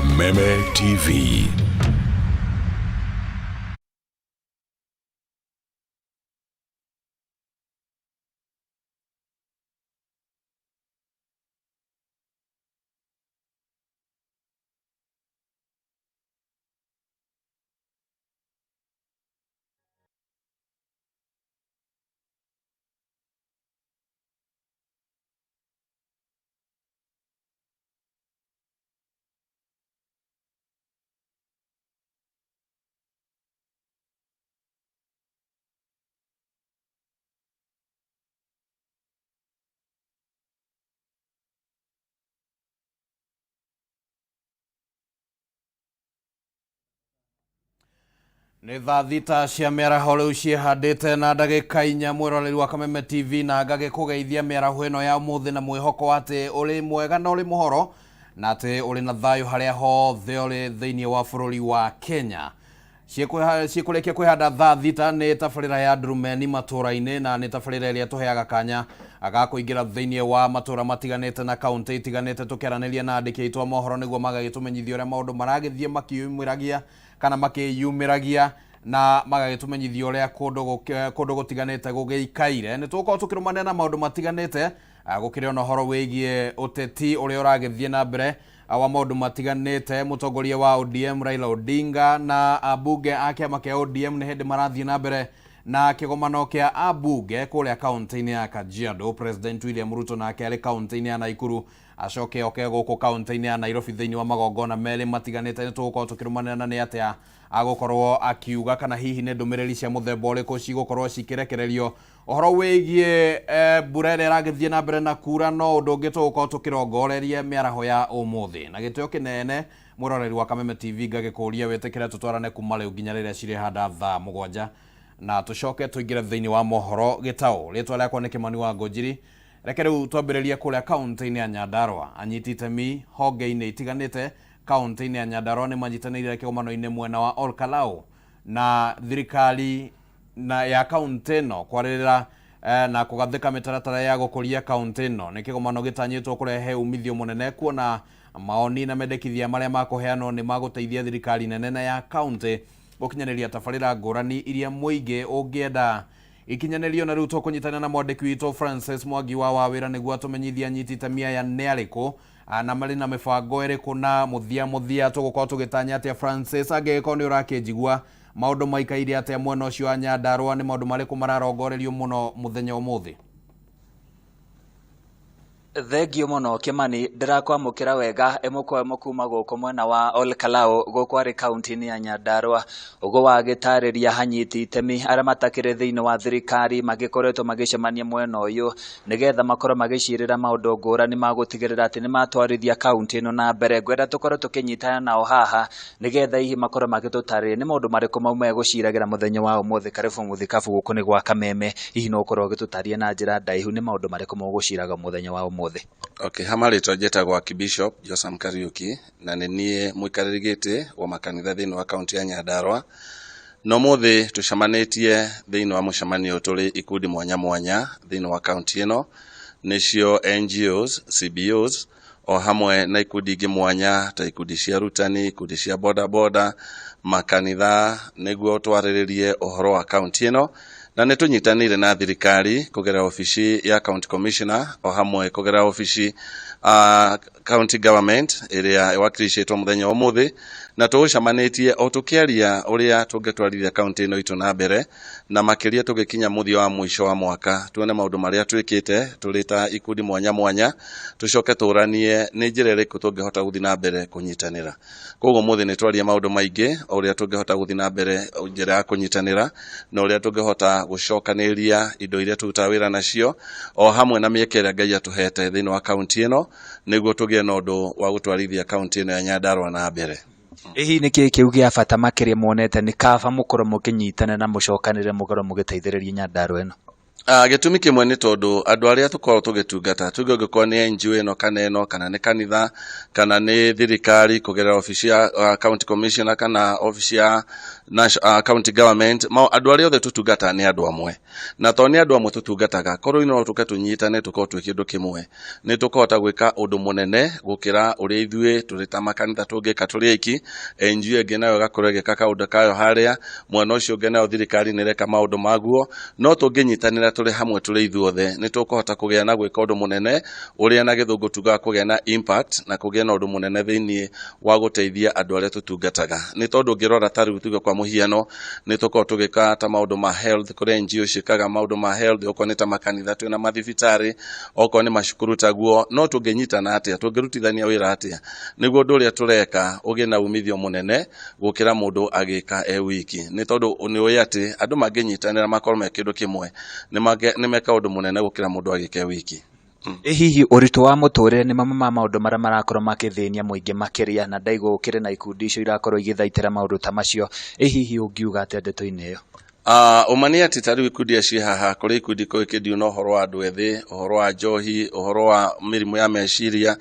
Kameme TV. Nĩ thaa 6 cia mĩaraho rĩu ciĩhandĩte na ndagĩka 4, mwĩroreri wa Kameme TV, na ngagĩkũgeithia mĩaraho ĩno ya ũmũthĩ na mwĩhoko wa atĩ ũrĩ mwega na ũrĩ mũhoro na atĩ ũrĩ na thayũ harĩa hothe ũrĩ thĩinĩ wa bũrũri wa Kenya. Ciĩkũrĩkia kwĩhanda thaa 6 nĩ tabarĩra ya Ndurumeni matũũra-inĩ, na nĩ tabarĩra ĩrĩa tũheaga kanya ga kũingĩra thĩinĩ wa matũũra matiganĩte na kaũntĩ itiganĩte, tũkĩaranĩria na andĩki aitũ a mohoro nĩguo magagĩtũmenyithia ũrĩa maũndũ maragĩthiĩ makĩyumĩragia kana makĩyumĩragia, na magagĩtũmenyithia ũrĩa kũndũ gũtiganĩte gũgĩikaire. Nĩ tũgũkorwo tũkĩrũmanĩra na maũndũ matiganĩte, gũkĩrĩ ona ũhoro wĩgiĩ ũteti ũrĩa ũragĩthiĩ na mbere wa maũndũ matiganĩte. Mũtongoria wa ODM Raila Odinga na ambunge a kĩama kĩa ODM nĩ hĩndĩ marathiĩ na mbere na kĩgomano kĩa ambunge kũrĩa kaũntĩ-inĩ ya Kajiado. President William Ruto nake arĩ kaũntĩ-inĩ ya Nakuru, acoke oke gũkũ kaũntĩ-inĩ ya Nairobi thĩinĩ wa magongona merĩ matiganĩte. Nĩ tũgũkorwo tũkĩrũmanĩra na nĩ atĩa agũkorwo akiuga, kana hihi nĩ ndũmĩrĩri cia mũthemba ũrĩkũ cigũkorwo cikĩrekererio ũhoro wĩgiĩ mbura ĩrĩa ĩragĩthiĩ na mbere na kura. No ũndũ ũngĩ tũgũkorwo tũkĩrongoreria mĩaraho ya ũmũthĩ. Na gĩtĩo kĩnene, mwĩroreri wa Kameme TV, ngagĩkũria wĩtĩkĩre tũtwarane kuma rĩu nginya rĩrĩa cirĩhanda thaa 7, na tũcoke tũingĩre thĩinĩ wa mohoro gĩtaũ. Rĩtwa rĩakwa nĩ Kĩmani wa Ngũnjiri. Reke rĩu twambĩrĩrie kũrĩa kaũntĩ-inĩ ya Nyandarua. Anyiti itemi honge-inĩ itiganĩte kaũntĩ-inĩ ya Nyandarua nĩ manyitanĩire kĩgomano-inĩ mwena wa Olkalau na thirikari na ya kaũntĩ ĩno kwarĩrĩra na kũgathĩka mĩtaratara ya gũkũria kaũntĩ ĩno. Nĩ kĩgomano gĩtanyĩtwo kũrehe umithio mũnene, kuona maoni na mendekithia marĩa makũheanwo nĩ magũteithia thirikari nene na ya kaũntĩ gũkinyanĩria tabarĩra ngũrani iria mũingĩ ũngĩenda ikinyanĩrio. Na rĩu tũkũnyitanĩra na mwandĩki witũ Francis Mwangi wa Wawĩra nĩguo atũmenyithie anyiti itemi aya nĩ arĩkũ na marĩ na mĩbango ĩrĩkũ, na mũthia mũthia tũgũkorwo tũgĩtanya atĩa. Francis, angĩgĩkorwo nĩ ũrakĩnjigua, maũndũ maikaire atĩa mwena ũcio wa Nyandarua? Nĩ maũndũ marĩkũ mararongorerio mũno mũthenya ũmũthĩ? Thengio mũno Kĩmani, ndĩrakwamũkĩra wega ĩmwe kwa ĩmwe kuma gũkũ mwena wa Olkalau, gũkũ arĩ kaunti-inĩ ya Nyandarua. Ũguo wagĩtarĩria, anyiti itemi arĩa matakĩrĩ thĩinĩ wa thirikari magĩkoretwo magĩcemania mwena ũyũ nĩgetha makorwo magĩcirĩra maũndũ ngũrani ma gũtigĩrĩra atĩ nĩ matwarithia kaunti ĩno na mbere. Ngwenda tũkorwo tũkĩnyitana nao haha nĩgetha hihi makorwo magĩtũtarĩria nĩ maũndũ marĩkũ mau megũciragĩra mũthenya wa ũmũthĩ. Karibu mũthikabu, gũkũ nĩ gwa Kameme, hihi no ũkorwo ũgĩtũtarĩria na njĩra ndaihu nĩ maũndũ marĩkũ mũgũciraga mũthenya wa ũmũthĩ? Okay, ha marĩtwa njĩtagwo Archbishop Josam Kariuki, na nĩ niĩ mũikarĩri gĩtĩ wa makanitha thĩinĩ wa kaunti ya Nyandarua. Na ũmũthĩ tũcemanĩtie thĩinĩ wa mũcemanio tũrĩ ikundi mwanya mwanya thĩinĩ wa kaunti ĩno, nĩcio NGOs, CBOs, o hamwe na ikundi ingĩ mwanya ta ikundi cia arutani, ikundi cia boda boda, makanitha, nĩguo twarĩrĩrie ũhoro wa kaunti ĩno. Na nĩ tũnyitanĩire na thirikari kũgerera obici ya county commissioner, o hamwe kũgerera obici county government ĩrĩa ĩwakilishĩtwo mũthenya wa ũmũthĩ, na tũgũcemanĩtie o tũkĩaria ũrĩa tũngĩtwarithia kaunti ĩno itũ na mbere, na makĩria tũgĩkinya mũthia wa mũico wa mwaka, tuone maũndũ marĩa twĩkĩte tũrĩ ta ikundi mwanya mwanya, tũcoke tũranie nĩ njĩra ĩrĩkũ tũngĩhota gũthiĩ na mbere kũnyitanĩra. Koguo ũmũthĩ nĩ twaria maũndũ maingĩ, o ũrĩa tũngĩhota gũthiĩ na mbere njĩra ya kũnyitanĩra, na ũrĩa tũngĩhota gũcokanĩrĩria indo iria tũrutaga wĩra nacio, o hamwe na mĩeke ĩrĩa Ngai atũhete thĩinĩ wa kaunti ĩno, nĩguo tũgĩe na ũndũ wa gũtwarithia kaunti ĩno ya Nyandarua na mbere. Hihi nĩ kĩĩ kĩu gĩa bata makĩria muonete nĩ kaba mũkorwo mũkĩnyitana na mũcokanĩrĩre mũkorwo mũgĩteithĩrĩria Nyandarua ĩno? Gĩtũmi kĩmwe nĩ tondũ andũ arĩa tũkoragwo tũgĩtungata, tuge ũngĩkorwo nĩ NGO ĩno kana ĩno, kana nĩ kanitha, kana nĩ thirikari kũgerera obici ya county commissioner kana obici ya county government, andũ arĩa othe tũtungataga nĩ andũ amwe. Na to nĩ andũ amwe tũtungataga, korwo no tũke tũnyitane tũkorwo twĩ kĩndũ kĩmwe, nĩ tũkũhota gwĩka ũndũ mũnene gũkĩra ũrĩa ithuĩ tũrĩ ta makanitha tũngĩka tũrĩ aiki. NGO ĩngĩ nayo ĩgakorwo ĩgĩka kaũndũ kayo harĩa mwena ũcio ũngĩ, nayo thirikari nĩ ĩreka maũndũ maguo. No tũngĩnyitanĩra tũrĩ hamwe tũrĩ ithuothe, nĩ tũkũhota kũgĩa na gwĩka ũndũ mũnene ũrĩa na gĩthũngũ tugaga kũgĩa na impact, na kũgĩa na ũndũ mũnene thĩinĩ wa gũteithia andũ arĩa tũtungataga. Nĩ tondũ ũngĩrora ta rĩu tuge kwa mũhiano, nĩ tũkoragwo tũgĩka ta maũndũ ma health, kũrĩa NGO ciĩkaga maũndũ ma health, okorwo nĩ ta makanitha twĩna mathibitarĩ, okorwo nĩ macukuru taguo. No tũngĩnyitana atĩa, tũngĩrutithania wĩra atĩa nĩguo ũndũ ũrĩa tũreka ũgĩe na umithio mũnene gũkĩra mũndũ agĩka e wiki? Nĩ tondũ nĩ ũĩ atĩ andũ mangĩnyitanĩra makorwo me kĩndũ kĩmwe, nĩ meka ũndũ mũnene gũkĩra mũndũ agĩka e wiki. Ĩ hihi ũritũ wa mũtũrĩre nĩ mamwe ma maũndũ marĩa marakorwo makĩthĩnia mũingĩ makĩria, na ndaigua gũkĩrĩ na ikundi icio irakorwo igĩthaitĩra maũndũ ta macio. Ĩ hihi ũngiuga atĩa ndeto-inĩ ĩyo? Ũma nĩ atĩ ta rĩu ikundi ici haha, kũrĩ ikundi ikĩndio na ũhoro wa andũ ethĩ, ũhoro wa njohi, ũhoro wa mĩrimũ ya meciria,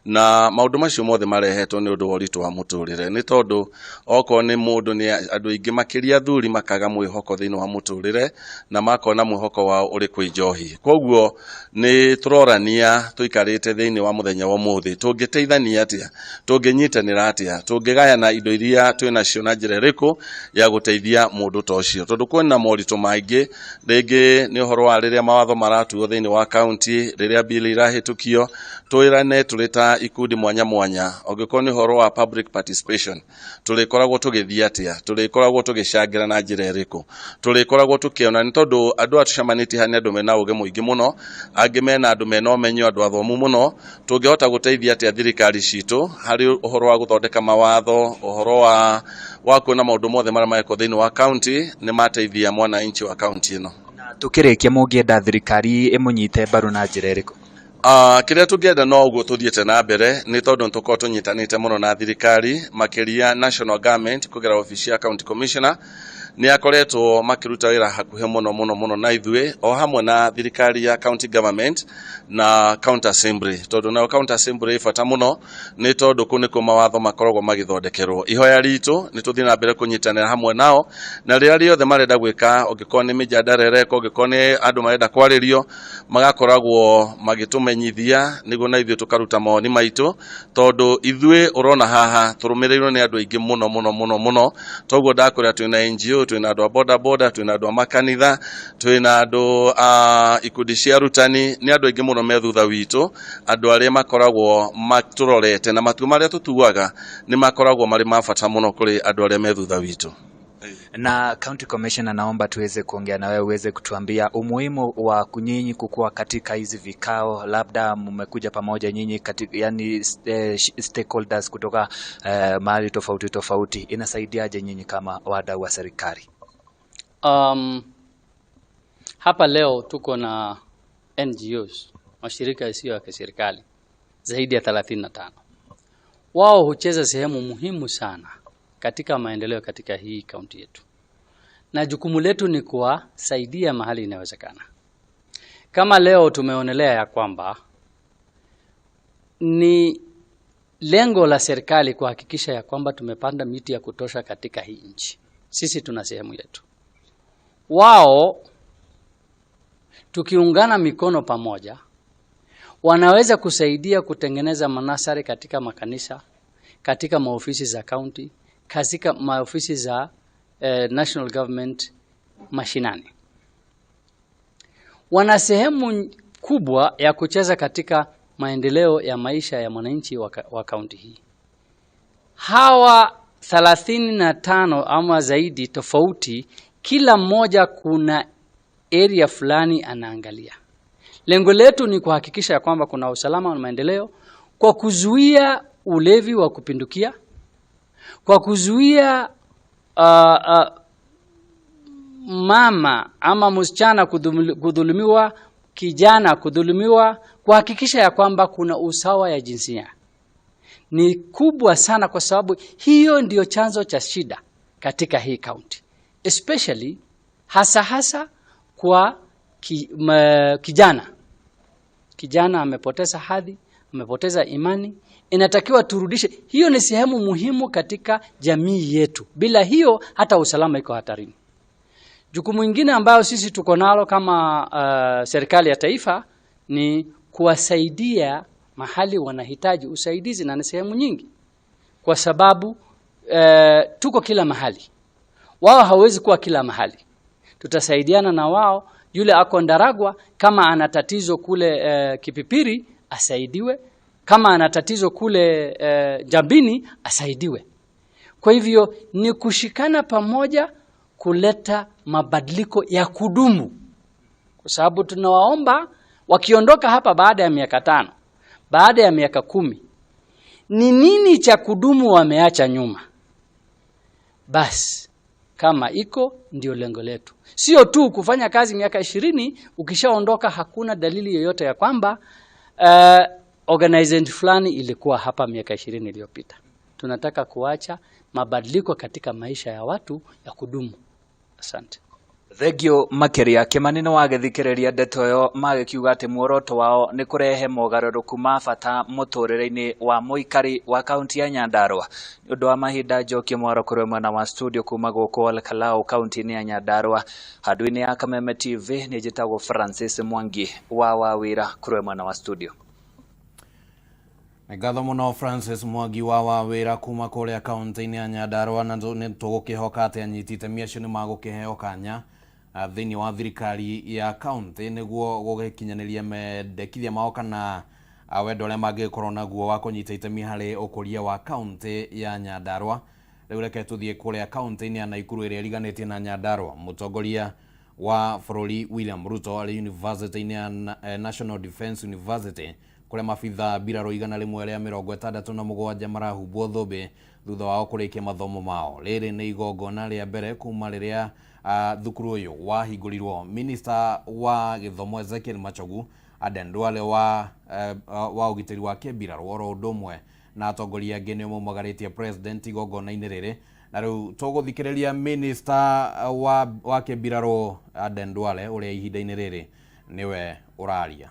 na maũndũ macio mothe marehetwo nĩ ũndũ wa ũritũ wa mũtũrĩre. Nĩ tondũ okorwo nĩ mũndũ, nĩ andũ aingĩ makĩria athuri makaga mwĩhoko thĩinĩ wa mũtũrĩre, na makona mwĩhoko wao ũrĩ kwĩ njohi. Koguo nĩ tũrorania tũikarĩte thĩinĩ wa mũthenya wa ũmũthĩ, tũngĩteithania atĩa, tũngĩnyitanĩra atĩa, tũngĩgayana indo iria twĩnacio na njĩra ĩrĩkũ ya gũteithia mũndũ ta ũcio, tondũ kwĩna moritũ maingĩ. Rĩngĩ nĩ ũhoro wa rĩrĩa mawatho maratuo thĩinĩ wa kaunti, rĩrĩa bill irahĩtũkio, twĩrane tũrĩ ta ikundi mwanya mwanya. Ũngĩkorwo nĩ ũhoro wa public participation, tũrĩkoragwo tũgĩthiĩ atĩa, tũrĩkoragwo tũgĩcangĩra na njĩra ĩrĩkũ, tũrĩkoragwo tũkĩona. Nĩ tondũ andũ aya tũcemanĩtie haha nĩ andũ mena ũgĩ mũingĩ mũno, angĩ mena andũ mena ũmenyo, andũ athomu mũno. Tũngĩhota gũteithia atĩa thirikari citũ harĩ ũhoro wa gũthondeka mawatho, ũhoro wa kuona maũndũ mothe marĩa marekwo thĩinĩ wa kaunti nĩ mateithia mwananchi wa kaunti ĩno. Na tũkĩrĩkia, mũngĩenda thirikari ĩmũnyite mbaru na njĩra ĩrĩkũ? Kĩrĩa tũngĩenda no ũguo tũthiĩte na mbere, nĩ tondũ nĩ tũkoragwo tũnyitanĩte mũno na thirikari, makĩria national government kũgerera obici ya county commissioner. Nĩ akoretwo makĩruta wĩra hakuhĩ mũno mũno mũno na ithuĩ, o hamwe na thirikari ya county government na county assembly, tondũ nayo county assembly ĩ bata mũno, nĩ tondũ kũu nĩkuo mawatho makoragwo magĩthondekerwo. Ihoya ritũ nĩ tũthiĩ na mbere kũnyitanĩra hamwe nao, na rĩrĩa rĩothe marenda gwĩka, ũngĩkorwo nĩ mĩjadala ĩrekwo, ũngĩkorwo nĩ andũ marenda kwarĩrio, magakoragwo magĩtũmenyithia nĩguo na ithuĩ tũkaruta mawoni maitũ, tondũ ithuĩ ũrona haha tũrũmĩrĩirwo nĩ andũ aingĩ mũno mũno mũno mũno. Toguo ndakwĩra, twĩna NGO, twĩna andũ a boda boda, twĩna andũ a makanitha, twĩna andũ a ikundi cia arutani, nĩ andũ aingĩ mũno me thutha witũ, andũ arĩa makoragwo matũrorete, na matua marĩa tũtuaga nĩ makoragwo marĩ ma bata mũno kũrĩ andũ arĩa me thutha witũ. Na County Commissioner, naomba tuweze kuongea na wewe uweze kutuambia umuhimu wa nyinyi kukua katika hizi vikao, labda mmekuja pamoja nyinyi katika, yani stakeholders kutoka mahali tofauti tofauti, inasaidiaje nyinyi kama wadau wa serikali? Hapa leo tuko na NGOs, mashirika yasiyo ya kiserikali zaidi ya 35. Wao hucheza sehemu muhimu sana katika maendeleo katika hii kaunti yetu, na jukumu letu ni kuwasaidia mahali inawezekana. Kama leo tumeonelea ya kwamba ni lengo la serikali kuhakikisha ya kwamba tumepanda miti ya kutosha katika hii nchi, sisi tuna sehemu yetu. Wao tukiungana mikono pamoja, wanaweza kusaidia kutengeneza manasari katika makanisa, katika maofisi za county, katika maofisi za national government mashinani. Wana sehemu kubwa ya kucheza katika maendeleo ya maisha ya mwananchi wa kaunti hii. Hawa 35 ama zaidi tofauti, kila mmoja kuna area fulani anaangalia. Lengo letu ni kuhakikisha ya kwamba kuna usalama na maendeleo kwa kuzuia ulevi wa kupindukia, kwa kuzuia mama ama msichana kudhulumiwa, kijana kudhulumiwa, kuhakikisha ya kwamba kuna usawa ya jinsia. Ni kubwa sana kwa sababu hiyo ndiyo chanzo cha shida katika hii county, especially hasa hasa kwa kijana. Kijana amepoteza hadhi, amepoteza imani, inatakiwa turudishe. Hiyo ni sehemu muhimu katika jamii yetu. Bila hiyo hata usalama iko hatarini. Jukumu ingine ambayo sisi tuko nalo kama serikali ya taifa ni kuwasaidia mahali wanahitaji usaidizi, na ni sehemu nyingi, kwa sababu tuko kila mahali, wao hawezi kuwa kila mahali. Tutasaidiana na wao. Yule ako Ndaragwa kama ana tatizo kule Kipipiri asaidiwe, kama ana tatizo kule Jambini asaidiwe. Kwa hivyo ni kushikana pamoja kuleta mabadiliko ya kudumu, kwa sababu tunawaomba wakiondoka hapa baada ya miaka 5, baada ya miaka 10, ni nini cha kudumu wameacha nyuma? Basi kama iko, ndio lengo letu. Sio tu kufanya kazi miaka 20, ukishaondoka hakuna dalili yoyote ya kwamba organization fulani ilikuwa hapa miaka 20 iliyopita. Tunataka kuacha mabadiliko katika maisha ya watu ya kudumu. Asante. Thengio makiria. Kimani nĩ wagĩthikĩrĩria ndeto ĩyo magĩkiuga atĩ muoroto wao nĩ kũrehe mogarũrũku ma bata mũtũrĩre-inĩ wa mũikari wa kaunti ya Nyandarua. Nĩ ũndũ wa mahinda, njokie mwaro kũrĩ mwena wa studio kuma gũkũ Ol Kalou kaunti-inĩ ya Nyandarua. Handũ-inĩ ya Kameme TV nĩ njĩtagwo Francis Mwangi wa Wawĩra kũrĩ mwena wa studio. Nĩ ngatho mũno Francis Mwangi wa Wawĩra kuma kũrĩa kaunti-inĩ ya Nyandarua, na nĩ tũgũkĩhoka atĩ anyiti itemi acio nĩ magũkĩheo kanya thĩinĩ wa thirikari ya kaunti nĩguo gũgĩkinyanĩria mendekithia mao kana wendo ũrĩa mangĩgĩkorwo naguo wa kũnyita itemi harĩ ũkũria wa kaunti ya Nyandarua. Rĩu reke tũthiĩ kũrĩa kaunti-inĩ ya Nakuru ĩrĩa ĩriganĩtie na Nyandarua. Mũtongoria wa bũrũri William Ruto arĩ university-inĩ ya National Defence University kũrĩa mabithaa mbirarũ 167 marahumbwo thũmbĩ thutha wao kũrĩkia mathomo mao. Rĩrĩ nĩ igongona rĩa mbere kuma rĩrĩa thukuru ũyũ wahingũrirwo. Minista wa gĩthomo Ezekiel Machogu, Aden Duale wa ũgitĩri wa kĩmbirarũ oro ũndũ ũmwe na atongoria angĩ nĩo maumagarĩtie president igongona-inĩ rĩrĩ. Na rĩu tũgũthikĩrĩria minista wa kĩmbirarũ Aden Duale ũrĩa ihinda-inĩ rĩrĩ nĩwe ũraria.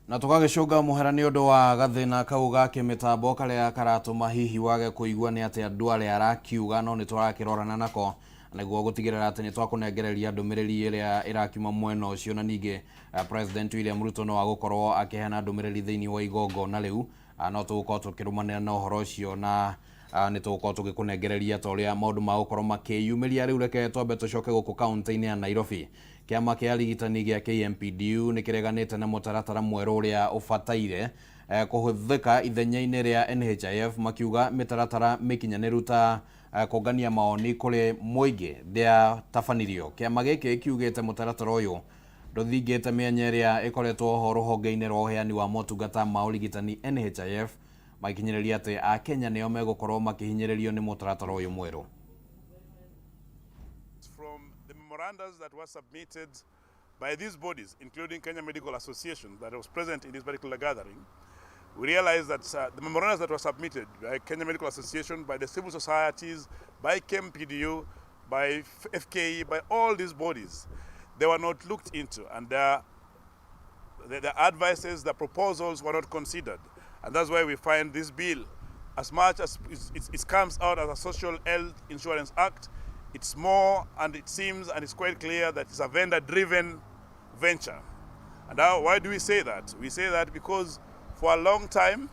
Na tũgagĩcũnga mũhera nĩ ũndũ wa gathĩna kau ga kĩmĩtambo karĩa karatũma hihi wage kũigua nĩ atĩ andũ arĩa arakiuga, no nĩ tũrakĩrorana nako nĩguo gũtigĩrĩra atĩ nĩ twakũnengereria ndũmĩrĩri ĩrĩa ĩrakiuma mwena ũcio. Na ningĩ President William Ruto no agũkorwo akĩheana ndũmĩrĩri thĩinĩ wa igongona rĩu, no tũgũkorwo tũkĩrũmanĩra na ũhoro ũcio na nĩ tũgũkorwo tũgĩkũnengereria ta ũrĩa maũndũ magũkorwo makĩyumĩria. Rĩu reke twambe tũcoke gũkũ kaunti-inĩ ya Nairobi. Kĩama kĩa arigitani gĩa KMPDU nĩ kĩreganĩte na mũtaratara mwerũ ũrĩa ũbataire kũhũthĩka ithenya-inĩ rĩa NHIF, makiuga mĩtaratara mĩkinyanĩru ta kũngania maoni kũrĩ mũingĩ ndĩatabanirio. Kĩama gĩkĩ kiugĩte mũtaratara ũyũ ndũthingĩte mĩanya ĩrĩa ĩkoretwo ho rũhonge-inĩ rwa ũheani wa motungata ma ũrigitani NHIF, magĩkinyĩrĩria atĩ Akenya nĩo megũkorwo makĩhinyĩrĩrio nĩ mũtaratara ũyũ mwerũ. From the memorandums that were submitted by these bodies, including Kenya Medical Association that was present in this particular gathering, we realized that the memorandums that were submitted by Kenya Medical Association, by the civil societies, by KMPDU, by FKE, by all these bodies, they were not looked into, and the advices, the proposals were not considered. And that's why we find this bill, as much as it comes out as a Social Health Insurance Act, it's more, and it seems, and it's quite clear that it's a vendor-driven venture. And now, why do we say that? We say that because for a long time,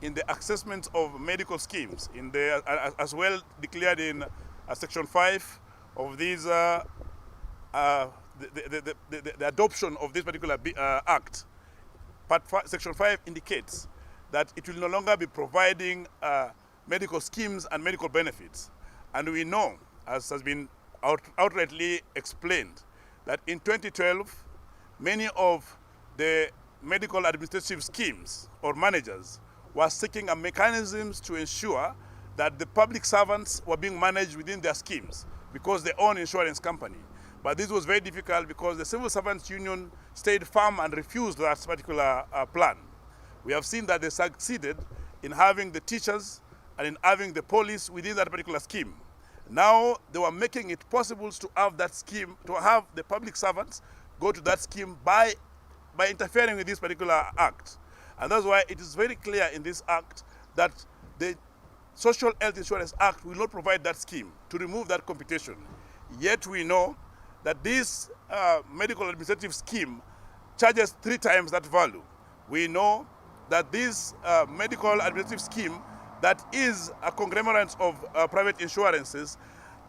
in the assessment of medical schemes, in the, as well declared in Section 5 of these, the adoption of this particular act, Section 5 indicates that it will no longer be providing medical schemes and medical benefits. And we know, as has been outrightly explained, that in 2012, many of the medical administrative schemes or managers were seeking a mechanisms to ensure that the public servants were being managed within their schemes because they own insurance company. But this was very difficult because the Civil Servants Union stayed firm and refused that particular plan. We have seen that they succeeded in having the teachers and in having the police within that particular scheme. Now they were making it possible to have that scheme, to have the public servants go to that scheme by interfering with this particular act. And that's why it is very clear in this act that the Social Health Insurance Act will not provide that scheme to remove that computation. Yet we know that this medical administrative scheme charges 3 times that value. We know that this medical administrative scheme that is a conglomerate of private insurances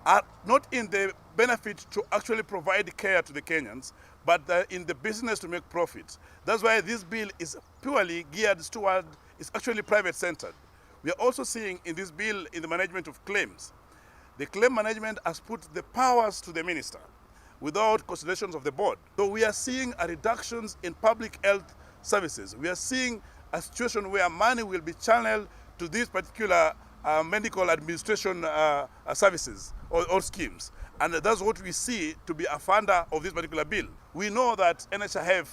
are not in the benefit to actually provide care to the Kenyans, but in the business to make profits. That's why this bill is purely geared toward, it's actually private-centered. We are also seeing in this bill in the management of claims. The claim management has put the powers to the minister without considerations of the board. So we are seeing a reductions in public health services. We are seeing a situation where money will be channeled to these particular medical administration services or schemes. And that's what we see to be a funder of this particular bill. We know that NHIF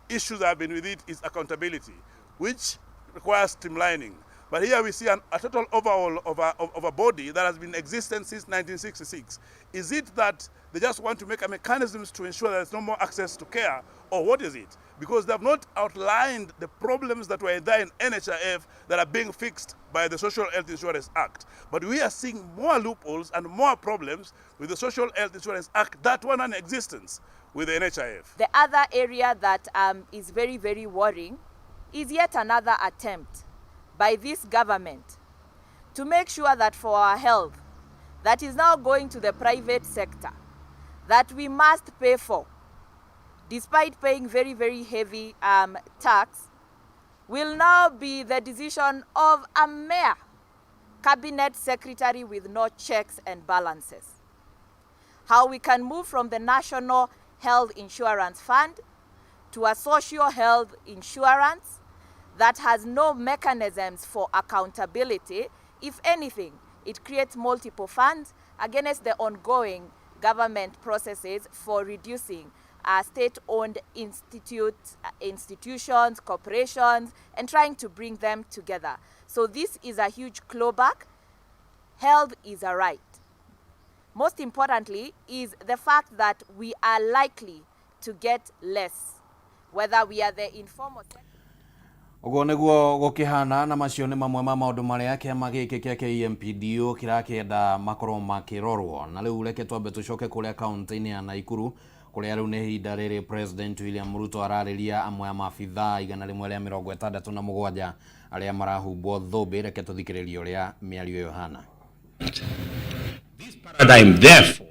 issues that have been with it is accountability, which requires streamlining. But here we see a total overhaul of a body that has been in existence since 1966. Is it that they just want to make a mechanisms to ensure that there's no more access to care, or what is it? Because they have not outlined the problems that were there in NHIF that are being fixed by the Social Health Insurance Act. But we are seeing more loopholes and more problems with the Social Health Insurance Act that were in existence with the NHIF. The other area that is very, very worrying is yet another attempt by this government to make sure that for our health, that is now going to the private sector, that we must pay for, despite paying very, very heavy tax, will now be the decision of a mere cabinet secretary with no checks and balances. How we can move from the National Health Insurance Fund to a social health insurance that has no mechanisms for accountability. If anything, it creates multiple funds against the ongoing government processes for reducing state-owned institutions, corporations, and trying to bring them together. So this is a huge clawback. Health is a right. Most importantly is the fact that we are likely to get less, whether we are the informal sector. Uguo niguo gukihana na macio ni mamwe ma maundu maria kiama giki kia KMPDU kirakienda makorwo makirorwo. Na riu reke twambe tucoke kuria kaunti-ini ya Nakuru kuria riu ni ihinda riri President William Ruto arariria amwe a maabithaa 167 aria marahumbwo thumbi. Reke tuthikiririe uria miario iyo ihana. This paradigm therefore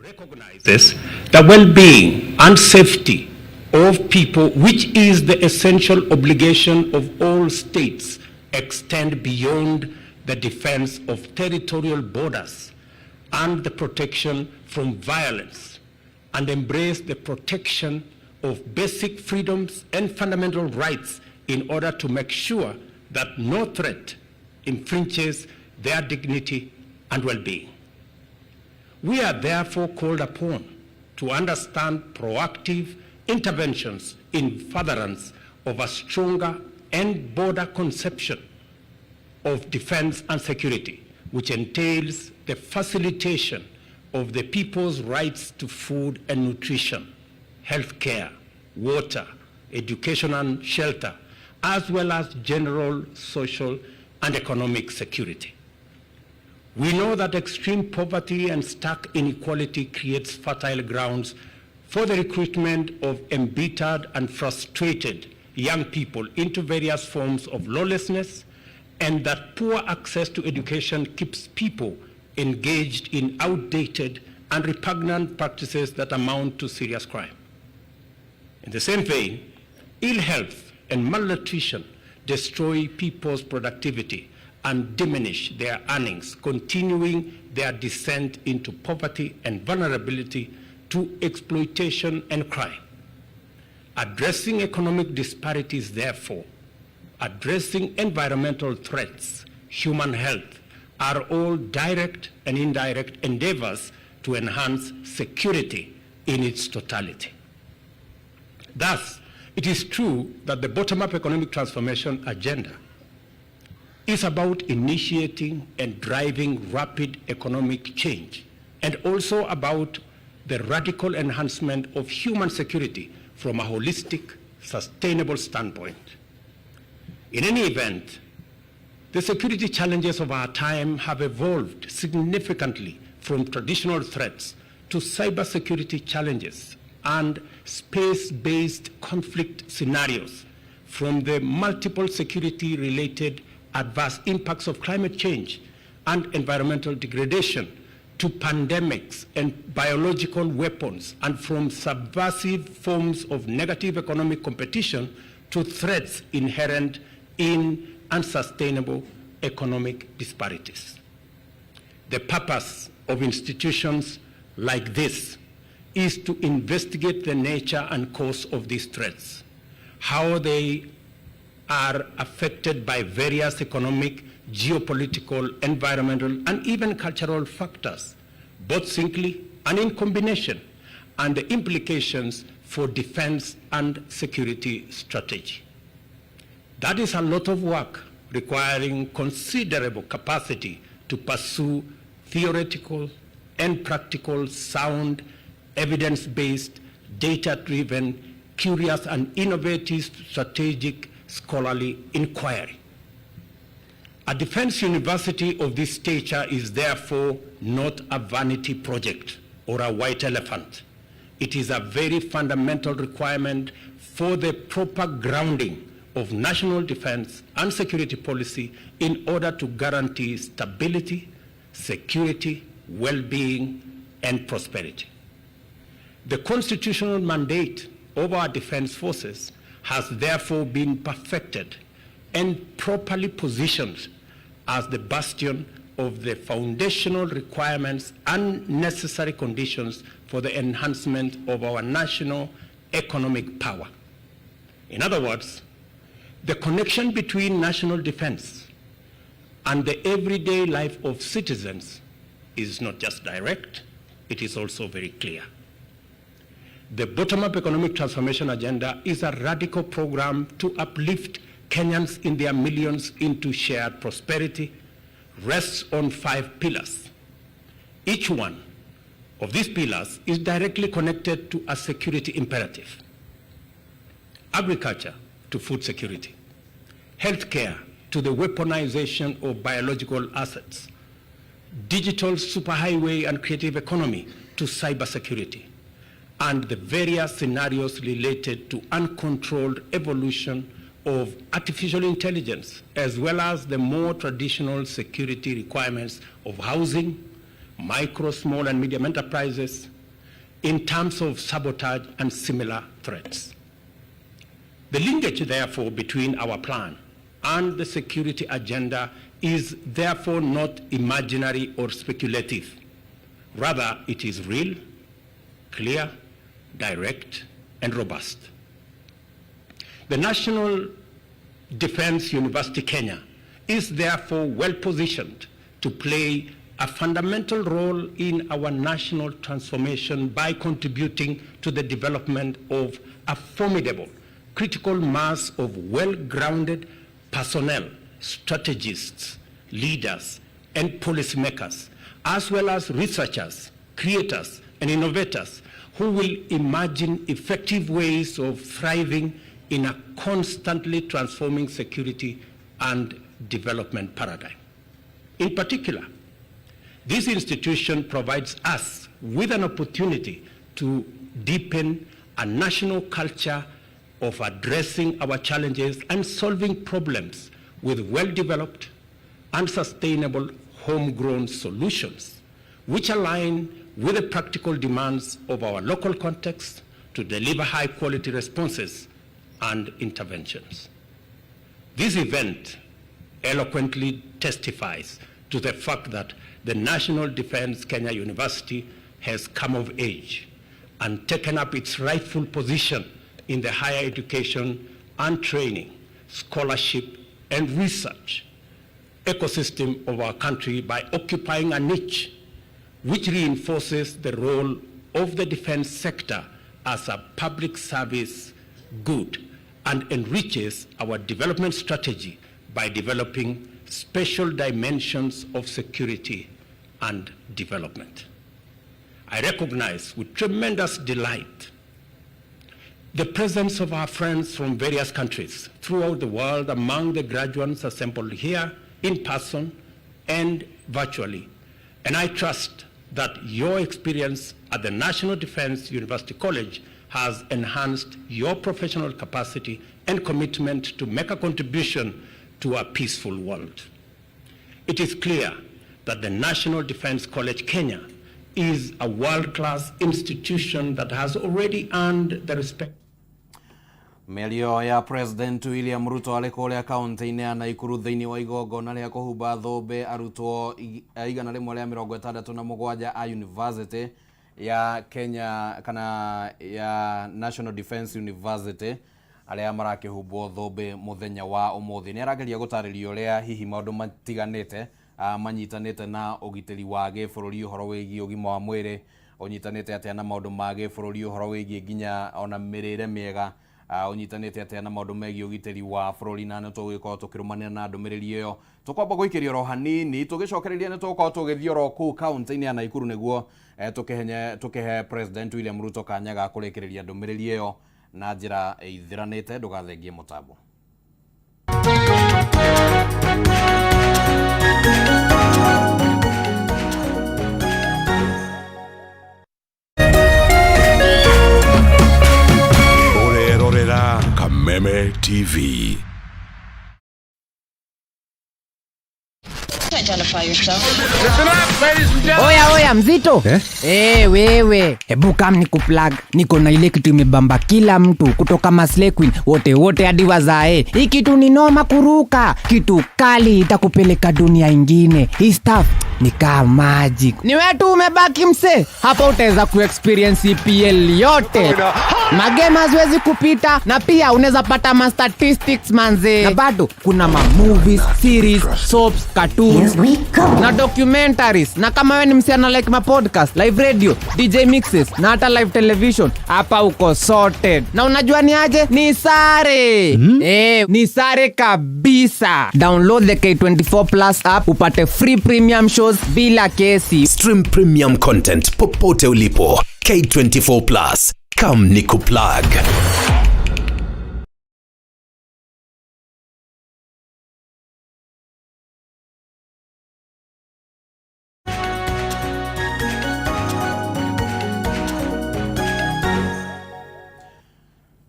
recognizes the well-being and safety of people, which is the essential obligation of all states, extend beyond the defense of territorial borders and the protection from violence, and embrace the protection of basic freedoms and fundamental rights in order to make sure that no threat infringes their dignity and well-being. We are therefore called upon to understand proactive interventions in furtherance of a stronger and broader conception of defense and security, which entails the facilitation of the people's rights to food and nutrition, health care, water, education and shelter, as well as general social and economic security. We know that extreme poverty and stark inequality creates fertile grounds for the recruitment of embittered and frustrated young people into various forms of lawlessness, and that poor access to education keeps people engaged in outdated and repugnant practices that amount to serious crime. In the same vein, ill health and malnutrition destroy people's productivity and diminish their earnings, continuing their descent into poverty and vulnerability to exploitation and crime. Addressing economic disparities, therefore, addressing environmental threats, human health, are all direct and indirect endeavors to enhance security in its totality. Thus, it is true that the bottom-up economic transformation agenda is about initiating and driving rapid economic change, and also about the radical enhancement of human security from a holistic, sustainable standpoint. In any event, the security challenges of our time have evolved significantly from traditional threats to cybersecurity challenges and space-based conflict scenarios, from the multiple security-related adverse impacts of climate change and environmental degradation to pandemics and biological weapons, and from subversive forms of negative economic competition to threats inherent in unsustainable economic disparities. The purpose of institutions like this is to investigate the nature and cause of these threats, how they are affected by various economic, geopolitical, environmental, and even cultural factors, both singly and in combination, and the implications for defense and security strategy. That is a lot of work requiring considerable capacity to pursue theoretical and practical, sound, evidence-based, data-driven, curious and innovative strategic scholarly inquiry. A defense university of this stature is therefore not a vanity project or a white elephant. It is a very fundamental requirement for the proper grounding of national defense and security policy in order to guarantee stability, security, well-being, and prosperity. The constitutional mandate of our defense forces has therefore been perfected and properly positioned as the bastion of the foundational requirements and necessary conditions for the enhancement of our national economic power. In other words, the connection between national defense and the everyday life of citizens is not just direct, it is also very clear. The bottom-up economic transformation agenda is a radical program to uplift Kenyans in their millions into shared prosperity, rests on 5 pillars. Each one of these pillars is directly connected to a security imperative. Agriculture to food security, healthcare to the weaponization of biological assets, digital superhighway and creative economy to cybersecurity, and the various scenarios related to uncontrolled evolution of artificial intelligence, as well as the more traditional security requirements of housing, micro, small, and medium enterprises in terms of sabotage and similar threats. The linkage, therefore, between our plan and the security agenda is therefore not imaginary or speculative. Rather, it is real, clear, direct, and robust. The National Defense University Kenya is therefore well positioned to play a fundamental role in our national transformation by contributing to the development of a formidable critical mass of well-grounded personnel, strategists, leaders, and policymakers, as well as researchers, creators, and innovators who will imagine effective ways of thriving in a constantly transforming security and development paradigm. In particular, this institution provides us with an opportunity to deepen a national culture of addressing our challenges and solving problems with well-developed and sustainable homegrown solutions, which align with the practical demands of our local context to deliver high-quality responses and interventions. This event eloquently testifies to the fact that the National Defence Kenya University has come of age and taken up its rightful position in the higher education and training, scholarship and research ecosystem of our country by occupying a niche which reinforces the role of the defense sector as a public service good and enriches our development strategy by developing special dimensions of security and development. I recognize with tremendous delight the presence of our friends from various countries throughout the world among the graduates assembled here in person and virtually. And I trust that your experience at the National Defense University College has enhanced your professional capacity and commitment to make a contribution to a peaceful world. It is clear that the National Defense College Kenya is a world-class institution that has already earned the respect. Mĩario ya President William Ruto arĩ kũrĩa kaunti-inĩ ya Nakuru thĩinĩ wa igongona rĩa kũhumba thũmbĩ arutwo 167 a University ya Kenya kana ya National Defence University arĩa marakĩhumbwo thũmbĩ mũthenya wa ũmũthĩ. Nĩ arageria gũtarĩria ũrĩa hihi maũndũ matiganĩte manyitanĩte na ũgitĩri wa gĩbũrũri, ũhoro wĩgiĩ ũgima wa mwĩrĩ ũnyitanĩte atĩa na maũndũ ma gĩbũrũri, ũhoro wĩgiĩ nginya ona mĩrĩre mĩega ũnyitanĩte atĩa na maũndũ megiĩ ũgitĩri wa bũrũri, na nĩ tũgũgĩkorwo tũkĩrũmanĩra na ndũmĩrĩri ĩyo. Tũkwamba gũikĩria oro hanini, tũgĩcokereria nĩ tũgũkorwo tũgĩthiĩ oro kũu kaunti-inĩ ya Nakuru nĩguo tũkĩhe President William Ruto kanya ga kũrĩkĩrĩria ndũmĩrĩri ĩyo na njĩra ĩithiranĩte. Ndũgathengie mũtambo. Ũrerorera Kameme TV. Identify yourself. Oya oya mzito eh? Wewe hebu kam ni kuplug, niko na ile kitu imebamba kila mtu kutoka Maslay Queen wote wote hadi wazae. Hii kitu ni noma kuruka, kitu kali itakupeleka dunia ingine. Hii stuff ni kama magic. Ni wewe tu umebaki mse, hapa utaweza kuexperience EPL yote. Magame haziwezi kupita, na pia unaweza pata ma statistics manze, na bado kuna ma movies, series, soaps, cartoons na documentaries. Na kama wewe ni msichana like ma podcast, live radio, DJ mixes na hata live television, hapa uko sorted. Na unajua ni aje? Ni sare. Ni sare kabisa. Download the K24 Plus app upate free premium shows bila kesi. Stream premium content popote ulipo. K24 Plus. Come nikuplug.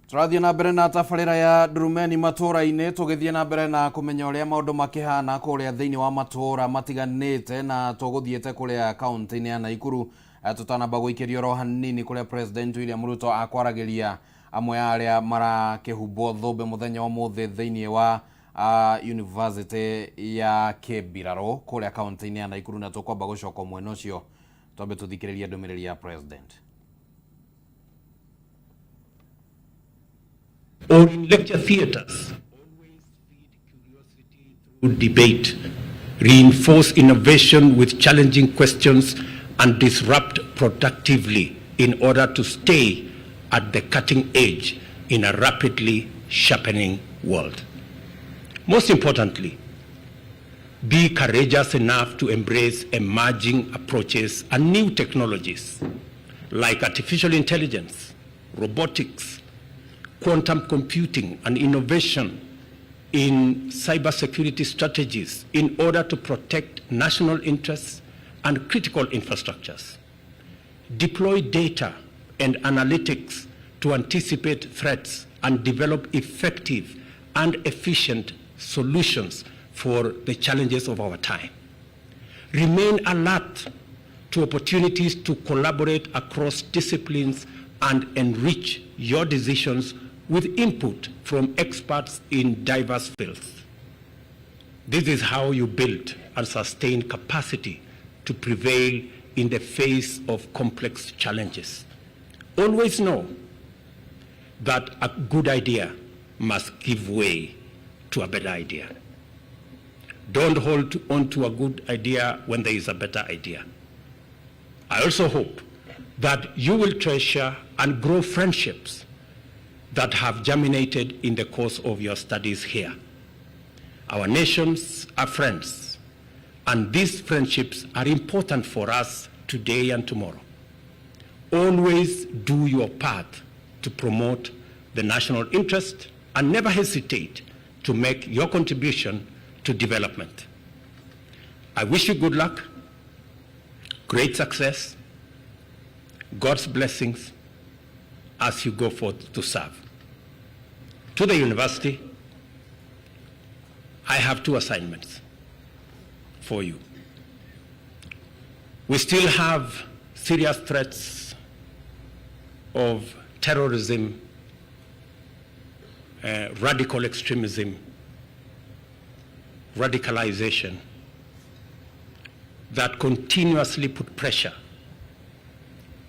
Tũrathiĩ na mbere na tabarĩra ya Ndurumeni matũra-inĩ, tũgĩthiĩ na mbere na kũmenya ũrĩa maũndũ makĩhana kũrĩa thĩinĩ wa matũra matiganĩte, na tũgũthiĩte kũrĩa kaunti-inĩ ya Nakuru tũtanamba gũikĩrio oro hanini kũrĩa President William Ruto akwaragĩria amwe a arĩa marakĩhumbwo thũmbĩ mũthenya wa ũmũthĩ thĩinĩ wa University ya Kĩmbirarũ kũrĩa kaunti-inĩ ya Nakuru, na tũkwamba gũcoka mwena ũcio twambe tũthikĩrĩrie ndũmĩrĩri ya President. Or in lecture theaters, always feed curiosity through debate, reinforce innovation with challenging questions, and disrupt productively in order to stay at the cutting edge in a rapidly sharpening world. Most importantly, be courageous enough to embrace emerging approaches and new technologies like artificial intelligence, robotics, quantum computing, and innovation in cybersecurity strategies in order to protect national interests and critical infrastructures. Deploy data and analytics to anticipate threats and develop effective and efficient solutions for the challenges of our time. Remain alert to opportunities to collaborate across disciplines and enrich your decisions with input from experts in diverse fields. This is how you build and sustain capacity to prevail in the face of complex challenges. Always know that a good idea must give way to a better idea. Don't hold on to a good idea when there is a better idea. I also hope that you will treasure and grow friendships that have germinated in the course of your studies here. Our nations are friends, and these friendships are important for us today and tomorrow. Always do your part to promote the national interest and never hesitate to make your contribution to development. I wish you good luck, great success, God's blessings as you go forth to serve. To the university, I have two assignments for you. We still have serious threats of terrorism, radical extremism, radicalization that continuously put pressure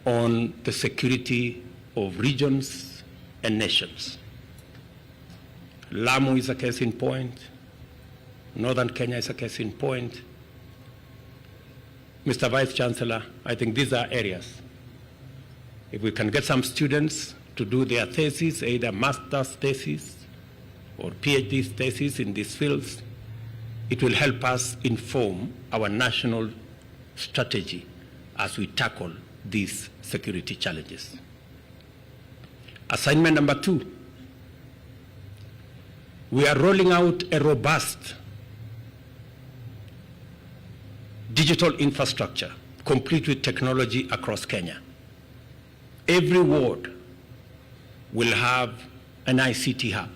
on the security of regions and nations. Lamu is a case in point. Northern Kenya is a case in point. Mr. Vice Chancellor, I think these are areas. If we can get some students to do their thesis, either master's thesis or PhD thesis in these fields, it will help us inform our national strategy as we tackle these security challenges. Assignment number 2, we are rolling out a robust digital infrastructure complete with technology across Kenya. Every ward will have an ICT hub.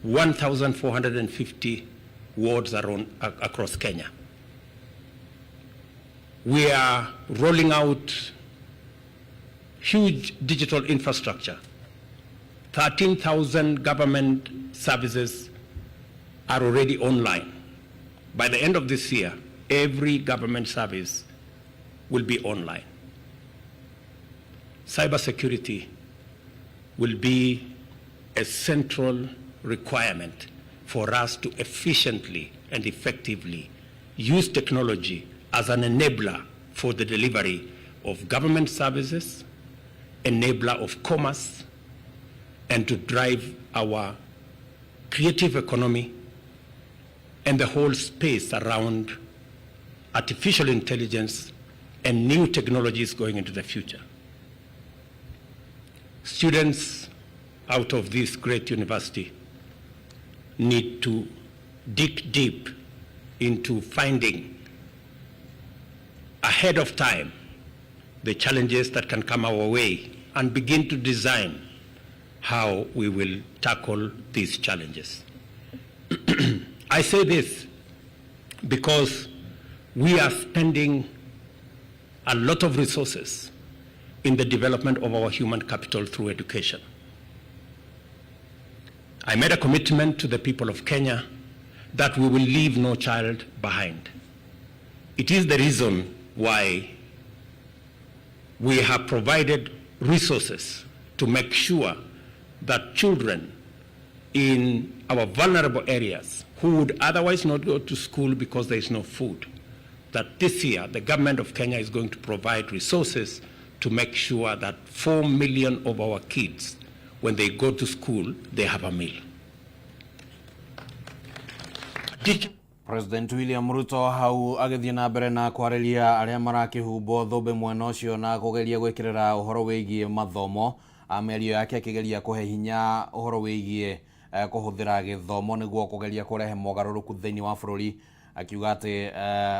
1,450 wards are across Kenya. We are rolling out huge digital infrastructure. 13,000 government services are already online. By the end of this year, every government service will be online. Cybersecurity will be a central requirement for us to efficiently and effectively use technology as an enabler for the delivery of government services, enabler of commerce, and to drive our creative economy and the whole space around artificial intelligence and new technologies going into the future. Students out of this great university need to dig deep into finding ahead of time the challenges that can come our way and begin to design how we will tackle these challenges. I say this because we are spending a lot of resources in the development of our human capital through education. I made a commitment to the people of Kenya that we will leave no child behind. It is the reason why we have provided resources to make sure that children in our vulnerable areas who would otherwise not go to school because there is no food, that this year the government of Kenya is going to provide resources to make sure that 4 million of our kids, when they go to school, they have a meal. President William Ruto hau agĩthiĩ na mbere na kwarĩria arĩa marakĩhumbwo thũmbĩ mwena ũcio na kũgeria gwĩkĩrĩra ũhoro wĩgiĩ mathomo. Mĩario yake akĩgeria kũhe hinya ũhoro wĩgiĩ kũhũthĩra gĩthomo nĩguo kũgeria kũrehe mogarũrũku thĩinĩ wa bũrũri, akiuga atĩ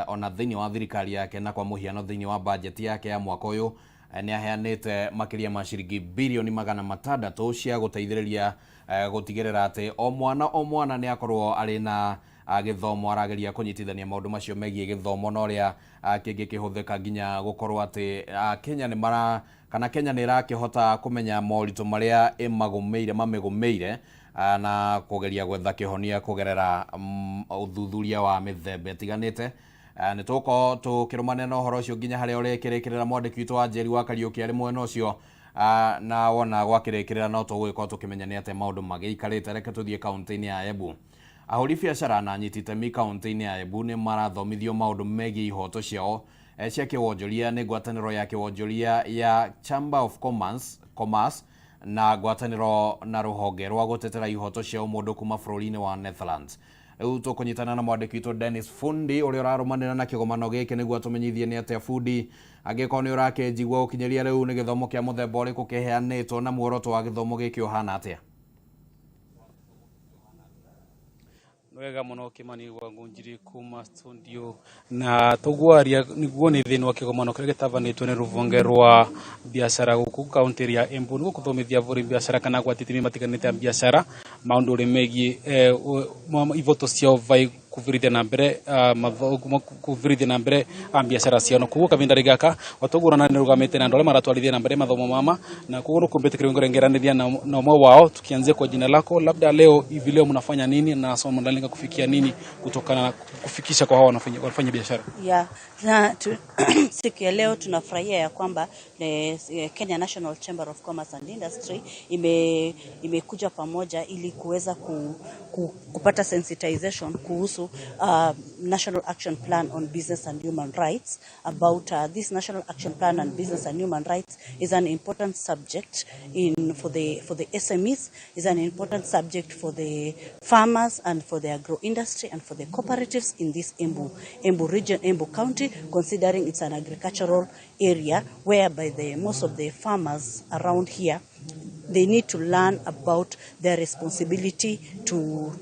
ona thĩinĩ wa thirikari yake na kwa mũhiano thĩinĩ wa bajeti yake ya mwaka ũyũ nĩ aheanĩte makĩria ma ciringi birioni 600 cia gũteithĩrĩria gũtigĩrĩra atĩ o mwana nĩ akorwo arĩ na gĩthomo. Arageria kũnyitithania maũndũ macio megiĩ gĩthomo na ũrĩa kĩngĩkĩhũthĩka nginya gũkorwo atĩ Kenya nĩ mara kana Kenya nĩ ĩrakĩhota kũmenya moritũ marĩa ĩmagũmĩire mamĩgũmĩire Na kugeria gwetha kihonia kugerera uthuthuria wa mithemba itiganite. Nĩ tũgũkorwo tũkĩrũmanĩra na ũhoro ũcio nginya harĩa ũrĩkĩrĩkĩrĩra. Mwandĩki witũ wa Njeri wa Kariũki arĩ mwena ũcio, na wona gwakĩrĩkĩrĩra no tũgũgĩkorwo tũkĩmenya nĩ atĩa maũndũ magĩikarĩte. Reke tũthiĩ kaunti-inĩ ya Embu. Ahũri biacara na anyiti itemi kaunti-inĩ ya Embu nĩ marathomithio maũndũ megiĩ ihoto ciao cia kĩwonjoria nĩ ngwatanĩro ya kĩwonjoria ya Chamber of Commerce na ngwatanĩro na rũhonge rwa gũtetera ihoto cia ũmũndũ kuma bũrũri-inĩ wa Netherlands. Rĩu tũkũnyitana na mwandĩki witũ Dennis Fundi ũrĩa ũrarũmanĩra na kĩgomano gĩkĩ nĩguo atũmenyithie nĩ atĩa. Fundi, angĩkorwo nĩ ũrakĩnjigua, gũkinyĩria rĩu nĩ gĩthomo kĩa mũthemba ũrĩkũ kĩheanĩtwo na muoroto wa gĩthomo gĩkĩ ũhana atĩa? Wega muno, Kimani wa Ngunjiri kuma studio, na tugwaria niguo ni thiini wa kigomano kiria gitabanitwo ni ruvonge rwa biacara guku kaunti ya Embu niguo kuthomithia avuri biacara kana gwatitimi matiganite ya biacara maundu uri megie ivoto ciao vai kuvirithia na mbere kuvirithia na mbere biacara ciao. Na koguo kavinda gaka watugurana ni rugamite na andu aria maratwarithia na mbere mathomo mama, na koguo nukumbite kiringo na umwe wao. Tukianzia kwa jina lako, labda leo hivi leo mnafanya nini na somo mnalenga kufikia nini kutokana na kufikisha kwa hao wanafanya biashara? Yeah, na siku ya leo tunafurahia ya kwamba Kenya National Chamber of Commerce and Industry imekuja pamoja ili kuweza kupata sensitization kuhusu National Action Plan on Business and Human Rights. About this National Action Plan on Business and Human Rights is an important subject in for the SMEs, is an important subject for the farmers and for the agro industry and for the cooperatives in this Embu region, Embu County, considering it's an agricultural area whereby the most of the farmers around here, they need to learn about their responsibility to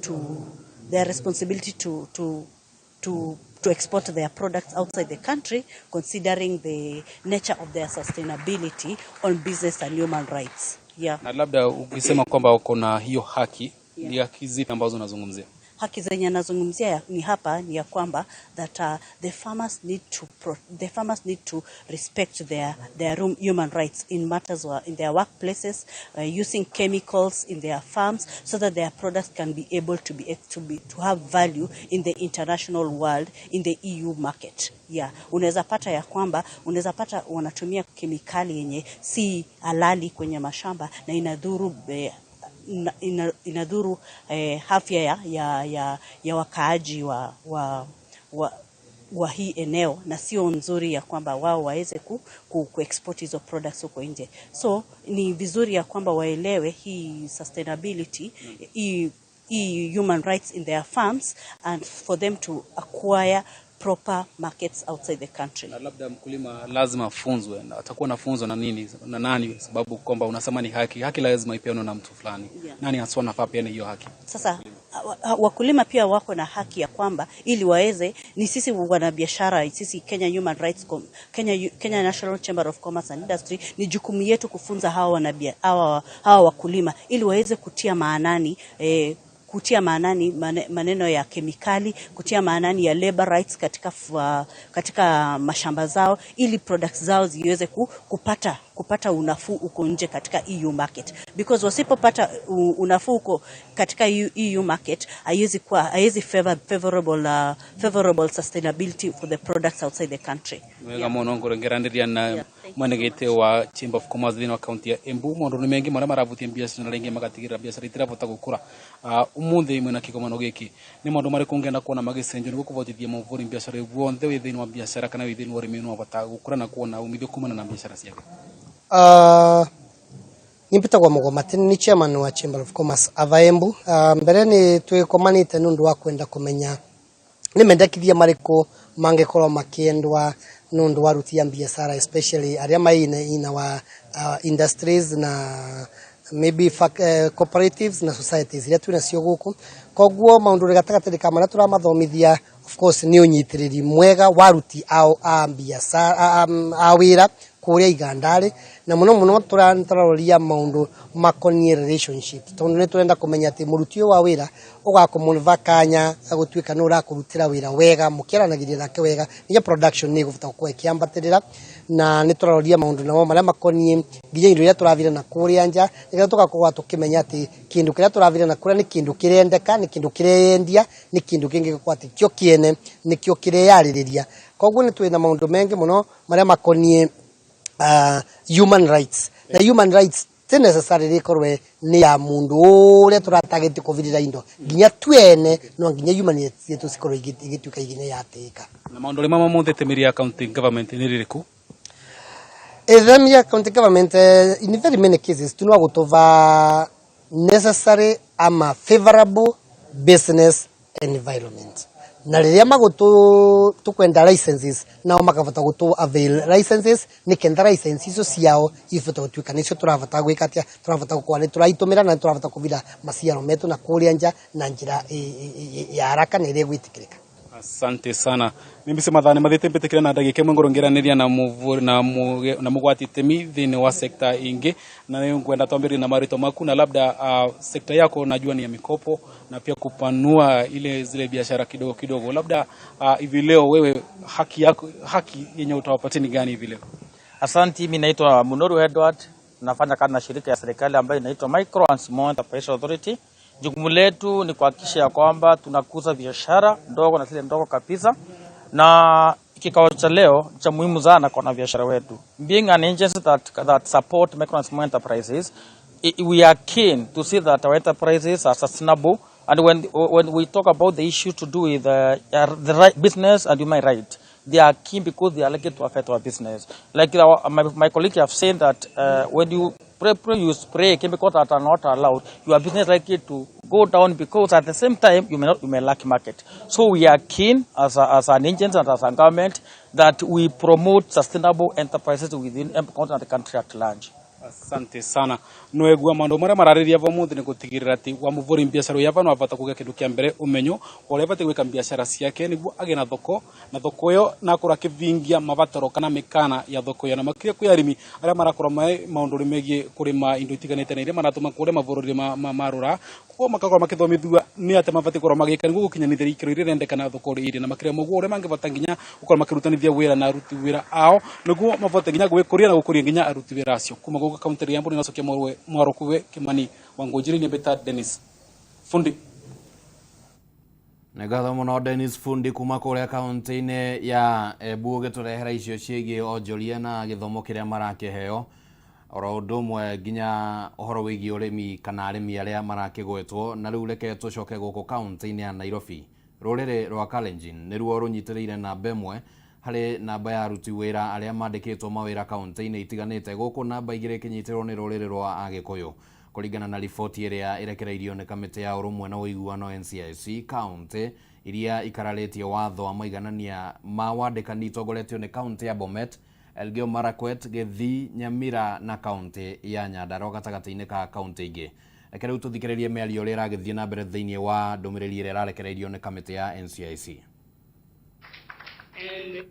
export their products outside the country, considering the nature of their sustainability on business and human rights. Yeah. Na labda ukisema kwamba uko na hiyo haki, ni haki zipi ambazo unazungumzia? Haki zenye nazungumzia ni hapa ni ya kwamba that the farmers need to respect their human rights in matters in their workplaces, using chemicals in their farms so that their products can be able to have value in the international world, in the EU market. Yeah, unaweza pata ya kwamba unaweza pata wanatumia kemikali yenye si halali kwenye mashamba na inadhuru inadhuru afya ya wakaaji wa hii eneo, na sio nzuri ya kwamba wao waweze ku export hizo products huko nje. So ni vizuri ya kwamba waelewe hii sustainability, hii human rights in their farms, and for them to acquire proper markets outside the country. Na labda mkulima lazima afunzwe, na atakuwa nafunzwa na nini na nani? Sababu kwamba unasema ni haki lazima ipeanwe na mtu fulani. Yeah. Nani haswa anafaa peane hiyo haki? Sasa wakulima pia wako na haki ya kwamba ili waweze, ni sisi wanabiashara, sisi Kenya Human Rights Kenya National Chamber of Commerce and Industry, ni jukumu yetu kufunza hawa wakulima ili waweze kutia maanani maneno ya kemikali, kutia maanani ya labor rights katika mashamba zao, ili products zao ziweze kupata unafuu uko nje katika EU market. Because wasipopata unafuu uko katika EU market, haiwezi favorable sustainability for the products outside the country. Mwega muno ngurengeranĩria na mwenegete wa Chamber of Commerce thĩinĩ wa kaunti ya Embu. Maũndũ nĩ mengi marĩa maravutia biacara na rĩngĩ magatigĩrĩra biacara itirabota gũkũra. Umuthi mwena kigomano gĩkĩ nĩ maũndũ marĩkũ ũngĩenda kuona magĩcenjio nĩguo kũvotithia mũvũri biacara guothe wĩ thĩinĩ wa biacara kana wĩ thĩinĩ wa ũrĩmi no avota gũkũra na kuona umithio kumana na biacara ciake? Nimpitagwa Mugomatini, ni chairman wa Chamber of Commerce ava Embu. Mbere ni twikomanite nundu wa kwenda kumenya ni mendekithia mariku mangikorwo makiendwa nundu wa ruti ya biacara, especially aria mai ina wa industries na maybe cooperatives na societies iria twina cio guku. Koguo maundu gatagati ka maria turamathomithia of course ni unyitiriri mwega wa ruti ao a biacara a wira kuria igandari, na muno muno turaroria maundu makonie relationship, tondu ni turenda kumenya ati muruti wa wira ugakumva kanya agutuika ni urakurutira wira wega mukiaranagiria nake wega, niyo production ni iguvota gukorwo ikiambatirira. Na nĩ tũraroria maũndũ namo marĩa makoniĩ nginya indo iria tũrathire na kũrĩa nja, nĩgetha tũgakorwo tũkĩmenya atĩ kĩndũ kĩrĩa tũrathire na kũrĩa nĩ kĩndũ kĩrendeka, nĩ kĩndũ kĩreyendia, nĩ kĩndũ kĩngĩgĩkorwo atĩ kĩo kĩene nĩkĩo kĩreyarĩrĩria. Koguo nĩ twĩna maũndũ mengĩ mũno marĩa makoniĩ human rights, na human rights ti necessarily ikorwe nĩ ya mundu ũrĩa tũratagĩte kũvirĩra indo, nginya twene no nginya human rights citũ cikorwo igĩtuĩka nginya yatĩĩka. Na maũndũ arĩa mamũthĩ tĩmĩria ya county government nĩ rĩrĩkũ? Ithemi ya county government, in very many cases tunwa gutova necessary ama favorable business environment, na rĩrĩa magũtũ tukwenda licenses, nao makabata gũtũ avail licenses nĩ kenda license icio ciao ibata gũtuĩka nĩcio tũrabata gwĩka atĩa, tũrabata gũkorwo nĩ tũraitũmĩra na nĩ tũrabata kũvira maciaro metũ na kũrĩa nja na njĩra ya haraka na ĩrĩa ĩgwĩtĩkĩrĩka. Asante sana. Mimi sema mathite mbitikire na ndagika imwe ngorwo ngĩranĩria na na mugwati itemi thĩinĩ wa sekta ingĩ, na nĩ ngwenda twambĩrĩrie na marĩtwa maku na labda sekta yako najua ni ya mikopo na pia kupanua ile zile biashara kidogo kidogo, labda hivi leo wewe haki yako, haki yenye utawapatia ni gani hivi leo? Asanti, mimi naitwa Munoru Edward, nafanya kazi na shirika ya serikali ambayo inaitwa Micro and Small Enterprise Authority. Jukumu letu ni kuhakikisha ya kwamba tunakuza biashara ndogo na zile ndogo kabisa, na kikao cha leo cha muhimu sana kwa wanabiashara wetu. Being an agency that support micro and small enterprises, we are keen to see that our enterprises are sustainable. And when we talk about the issue to do with the right business and human right, they are keen because they are likely to affect our business. Like my colleague have said that when you you spray chemicals that are not allowed, your business likely to go down because at the same time you may lack market. So we are keen as an agency and as a government that we promote sustainable enterprises within Embu County and the country at large. Asante sana. Nwegua maundu maria marariria va umuthi ni gutigirira ati wa muvuri biashara ya vano avata kugia kindu kia mbere umenyo uria abati gwika biashara ciake niguo agie na thoko, na thoko iyo na akorwo akivingia mabataro kana mikana ya thoko iyo, na makiria kwi arimi aria marakorwo mai maundu megie kurima indo itiganite na iria maratuma kuria mabũrũri marura koguo makakorwo makithomithua ni ati mabati gukorwo magika niguo gukinyanithia ikiro iria irendekana thoko iria, na makiria moguo uria mangivota nginya gukorwo makirutanithia wira na aruti wira ao niguo mavote nginya gwikuria na gukuria nginya aruti wira acio. Kuma guka kaunti ya Embu ninacokia mwaro kuwe Kimani Wangũnjiri ni beta Dennis Fundi. Nĩ ngatho mũno Dennis Fundi kuma kũrĩa kaunti-inĩ ya Embu ũgĩtũrehera icio ciĩgiĩ onjoria na gĩthomo kĩrĩa marakĩheo, oro ũndũ ũmwe nginya ũhoro wĩgiĩ ũrĩmi kana arĩmi arĩa marakĩgwetwo. Na rĩu reke tũcoke gũkũ kaunti-inĩ ya Nairobi. Rũrĩrĩ rwa Kalenjin nĩruo rũnyitĩrĩire namba ĩmwe harĩ namba ya aruti wĩra arĩa mandĩkĩtwo mawĩra kaunti-inĩ itiganĩte, gũkũ namba igĩrĩ ĩkĩnyitĩrwo nĩ rũrĩrĩ rwa Agĩkũyũ. Kũringana na riboti ĩrĩa ĩrekereirio nĩ kamĩtĩ ya ũrũmwe na ũiguano NCIC, kaunti iria ikararĩtie watho wa maiganania ma wandĩkani itongoretio nĩ kaunti ya Bomet, Elgeyo Marakwet, Gĩthii, Nyamira na kaunti ya Nyandarua gatagatĩ-inĩ ka kaunti ingĩ. Reke rĩu tũthikĩrĩrie mĩario ĩrĩa ĩragĩthiĩ na mbere thĩinĩ wa ndũmĩrĩri ĩrĩa ĩrarekereirio nĩ kamĩtĩ ya NCIC. And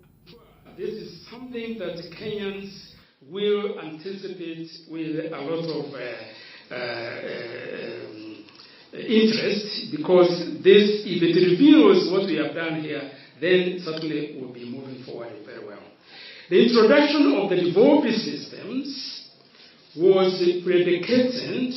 this is something that Kenyans will anticipate with a lot of interest, because this, if it reveals what we have done here, then certainly we'll be moving forward very well. The introduction of the devolved systems was predicated,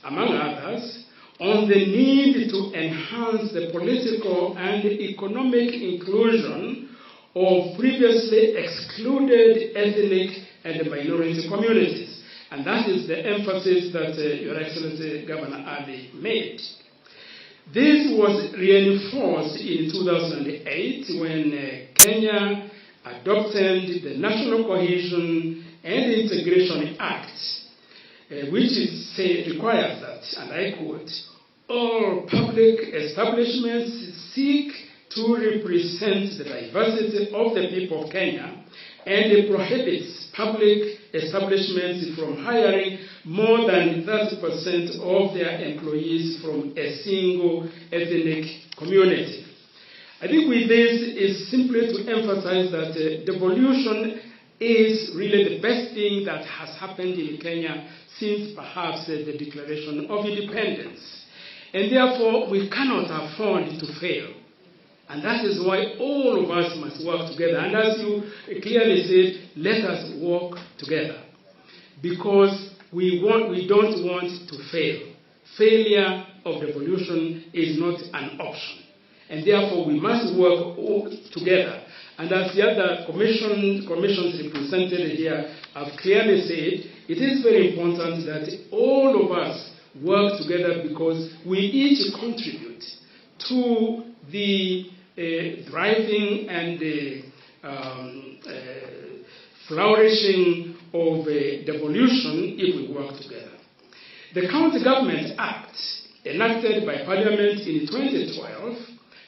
among others, on the need to enhance the political and economic inclusion of previously excluded ethnic and minority communities. And that is the emphasis that Your Excellency Governor Ali made. This was reinforced in 2008 when Kenya adopted the National Cohesion and Integration Act, which requires that, and I quote, all public establishments seek to represent the diversity of the people of Kenya, and it prohibits public establishments from hiring more than 30% of their employees from a single ethnic community. I think with this is simply to emphasize that devolution is really the best thing that has happened in Kenya since perhaps the declaration of independence. And therefore, we cannot afford to fail. And that is why all of us must work together. And as you clearly said, let us work together. Because we don't want to fail. Failure of devolution is not an option. And therefore we must work all together. And as the other commissions represented here have clearly said, it is very important that all of us work together because we each contribute to the driving and the flourishing of devolution if we work together. The County Government Act, enacted by Parliament in 2012,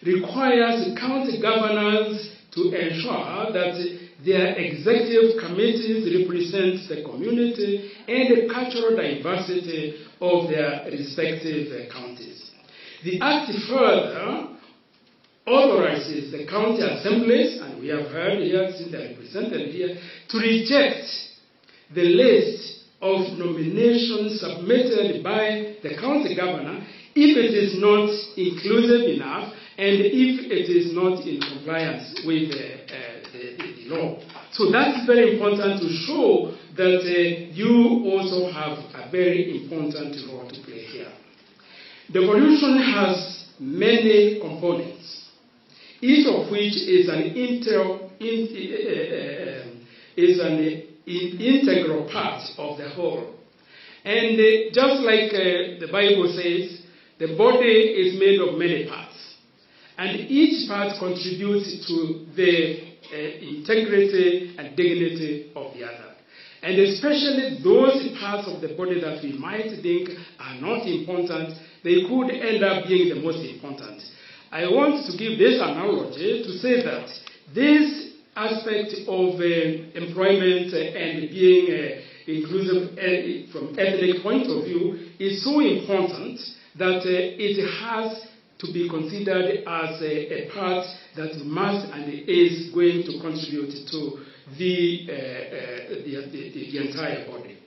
requires county governors to ensure that their executive committees represent the community and the cultural diversity of their respective counties. The Act further authorizes the county assemblies, and we have heard here, since they are represented here, to reject the list of nominations submitted by the county governor if it is not inclusive enough and if it is not in compliance with the law. So that's very important to show that you also have a very important role to play here. Devolution has many components, each of which is an integral part of the whole. And just like the Bible says, the body is made of many parts. And each part contributes to the integrity and dignity of the other. And especially those parts of the body that we might think are not important, they could end up being the most important. I want to give this analogy to say that this aspect of employment and being inclusive from ethnic point of view is so important that it has to be considered as a part that must and is going to contribute to the entire body.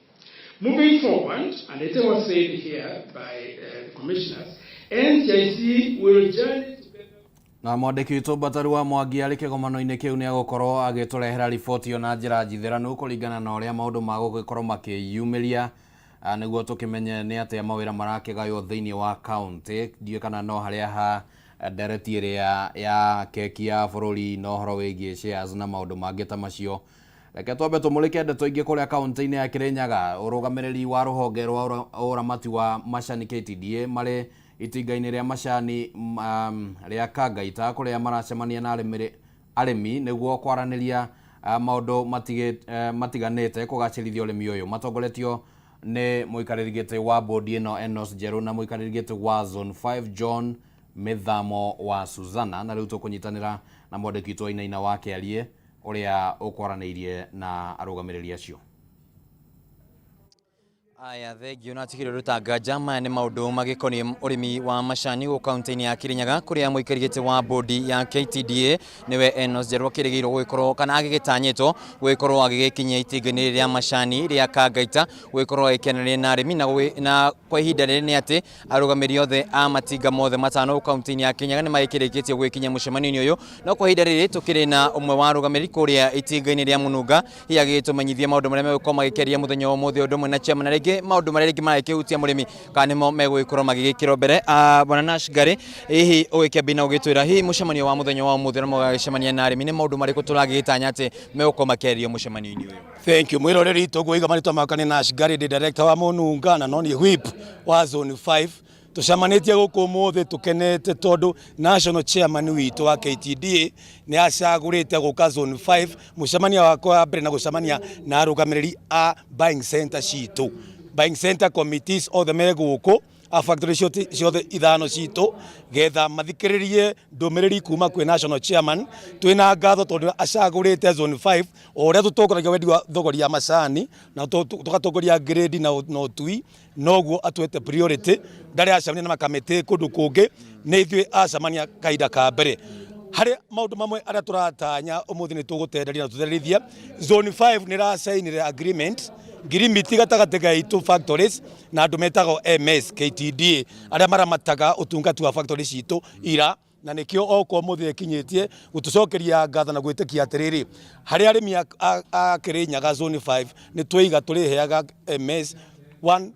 Moving forward, and it was said here by the commissioners, NCIC will journey. Na mwandĩki witũ Mbataru wa Mwangi arĩ kĩgomano-inĩ kĩu nĩ agũkorwo agĩtũrehera riboti ĩyo na njĩra njithĩranu kũringana na ũrĩa maũndũ magũgĩkorwo makĩyumĩria nĩguo tũkĩmenye nĩ atĩa mawĩra marakĩgaywo thĩinĩ wa kaũntĩ. Ndiũĩ kana no harĩa ha ndereti ĩrĩa ya keki ya bũrũri na ũhoro wĩgiĩ shares na maũndũ mangĩ ta macio. Reke twambe tũmũrĩke ndeto ingĩ kũrĩa kaũntĩ-inĩ ya Kirinyaga. Ũrũgamĩrĩri wa rũhonge rwa ũramati wa macani KTDA marĩ itinga-inĩ rĩa macani rĩa Kangaita kũrĩa maracemania na arĩmi nĩguo kwaranĩria maũndũ matiganĩte kũgacĩrithia ũrĩmi ũyũ. Matongoretio nĩ mũikarĩri gĩtĩ wa bodi ĩno Enos Njerũ na mũikarĩri gĩtĩ wa Zone 5 John Mĩthamo wa Suzana. Na rĩu tũkũnyitanĩra na mwandĩki witũ Wainaina wa Kĩarie ũrĩa ũkwaranĩirie na arũgamĩrĩri acio. Aya thengio na tigire rutanga jama nĩ maũndũ magĩkoniĩ ũrĩmi wa macani gũkũ kaũntĩ-inĩ ya Kirinyaga kũrĩa mũikarĩri gĩtĩ wa bodi ya KTDA nĩwe Enos Njerũ akĩrĩgĩirwo gũgĩkorwo kana agĩgĩtanyĩtwo gũgĩkorwo agĩgĩkinyia itinga-inĩ rĩa macani rĩa Kangaita gũgĩkorwo agĩkenanĩria na arĩmi na kwa ihinda rĩrĩ nĩ atĩ arũgamĩrĩri othe a matinga mothe matano kaũntĩ-inĩ ya Kirinyaga nĩ magĩkĩrĩkĩtie gũgĩkinyia mũcemanio-inĩ ũyũ. No kwa ihinda rĩrĩ tũkĩrĩ na ũmwe wa arũgamĩrĩri kũrĩa itinga-inĩ rĩa Mũnunga hihi agĩgĩtũmenyithia maũndũ marĩa megũkorwo magĩkĩaria mũthenya wa ũmũthĩ ũndũ ũmwe na chairman na rĩngĩ maũndũ marĩa rĩngĩ maragĩkĩhutia mũrĩmi kana nĩmo megũgĩkorwo magĩgĩkĩrwo mbere. Bwana Nash Ngari, hihi ũgĩkĩambia na ũgĩtwĩra hihi mũcemanio wa mũthenya wa ũmũthĩ ũrĩa mũgagĩcemania na arĩmi nĩ maũndũ marĩkũ tũragĩgĩtanya atĩ megũkorwo makĩarĩrio mũcemanio-inĩ ũyũ? Thank you mwĩroreri tũguo iga marĩtwa makwa nĩ Nash Ngari, ndĩ director wa Mũnunga na no niĩ whip wa Zone 5. Tũcemanĩtie gũkũ ũmũthĩ tũkenete tondũ national chairman witũ wa KTDA nĩ acagũrĩte gũka Zone 5 mũcemanio wakwa wa mbere na gũcemania na arũgamĩrĩri a buying center citũ, buying center committees othe me gũkũ a factory ciothe ithano citũ getha mathikĩrĩrie ndũmĩrĩri kuma kwĩ national chairman. Twĩna ngatho tondũ acagũrĩte Zone 5 o ũrĩa tũtongoragia wendi wa thogori ya macani na tũgatongoria grade na ũtui noguo atwete priority. Ndarĩ acemania na makamĩtĩ kũndũ kũngĩ, nĩ ithuĩ acemania kahinda ka mbere. Harĩ maũndũ mamwe arĩa tũratanya ũmũthĩ nĩ tũgũtenderia na tũtherithia. Zone 5 nĩ ĩracainire agreement ngirimiti gatagatĩ gaitũ factories na andũ metagwo MS KTDA arĩa maramataga ũtungati wa factory citũ ira Na nĩkĩo oka ũmũthĩ ekinyĩtie gũtũcokeria ngatho na gwĩtĩkia atĩrĩrĩ, harĩ arĩmi a Kĩrĩnyaga zone 5 nĩ twaiga tũrĩheaga MS 1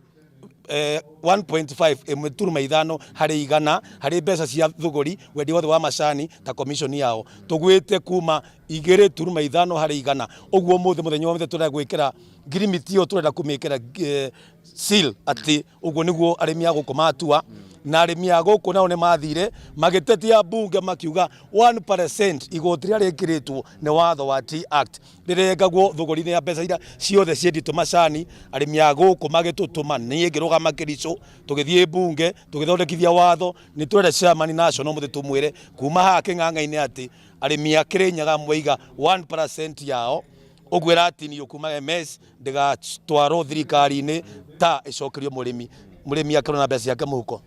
1.5 ĩmwe turuma ithano harĩ igana harĩ mbeca cia thũgũri wendia wothe wa macani ta commission yao, tũgwĩte kuma 2.5 harĩ igana. Ũguo ũmũthĩ mũthenya wa ũmũthĩ tũrenda gwĩkĩra ngirimiti ĩyo, tũrenda kũmĩkĩra seal atĩ ũguo nĩguo arĩmi a gũkũ matua. Na arĩmi a gũkũ nao nĩ mathire magĩtetia mbunge makiuga 1% igoti rĩrĩa rĩkĩrĩtwo nĩ watho wa Tea Act rĩrengagwo thũgũri-inĩ ya mbeca iria ciothe cienditwo macani. Arĩmi a gũkũ magĩtũtũma, niĩ ngĩrũgama Kĩricũ, tũgĩthiĩ mbunge tũgĩthondekithia watho. Nĩ twende chairman national mũthĩ tũmwĩre kuma haha kĩng'ang'a-inĩ atĩ arĩmi a Kĩrĩnyaga mwaiga 1% yao ũguo ĩratinio kuma MS ndĩgatwarwo thirikari-inĩ ta ĩcokerio mũrĩmi, mũrĩmi akorwo na mbeca ciake mũhuko.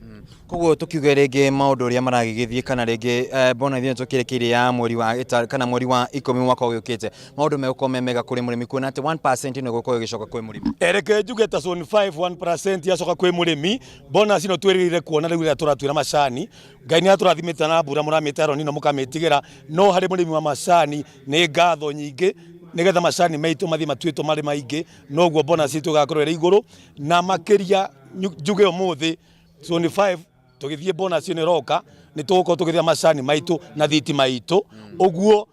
Koguo tukiuge rĩngĩ maũndũ ũrĩa maragĩgĩthiĩ kana rĩngĩ bona ithuĩ tũkĩrĩkĩirie ya mweri wa kana mweri wa 10 mwaka ũyũ ũkĩte, maũndũ megũkorwo me mega kũrĩ mũrĩmi kuona atĩ 1% ĩno ĩgũkorwo ĩgĩcoka kwĩ mũrĩmi. Reke njuge ta zone 5 1% yacoka kwĩ mũrĩmi, bonus ĩno twĩrĩgĩrĩire kuona rĩu rĩrĩa tũratuĩra macani. Ngai nĩ atũrathimĩte na mbura, mũramĩte El Nino mũkamĩtigĩra, no harĩ mũrĩmi wa macani nĩ ngatho nyingĩ nĩgetha macani maitũ mathiĩ matuĩtwo marĩ maingĩ, noguo bonus itũ ĩgakorwo ĩrĩ igũrũ. Na makĩria njuge ũmũthĩ zone 5 tũgĩthiĩ bonus ĩno ĩroka nĩ tũgũkorwo tũgĩthĩa macani maitũ na thitima itũ. Ũguo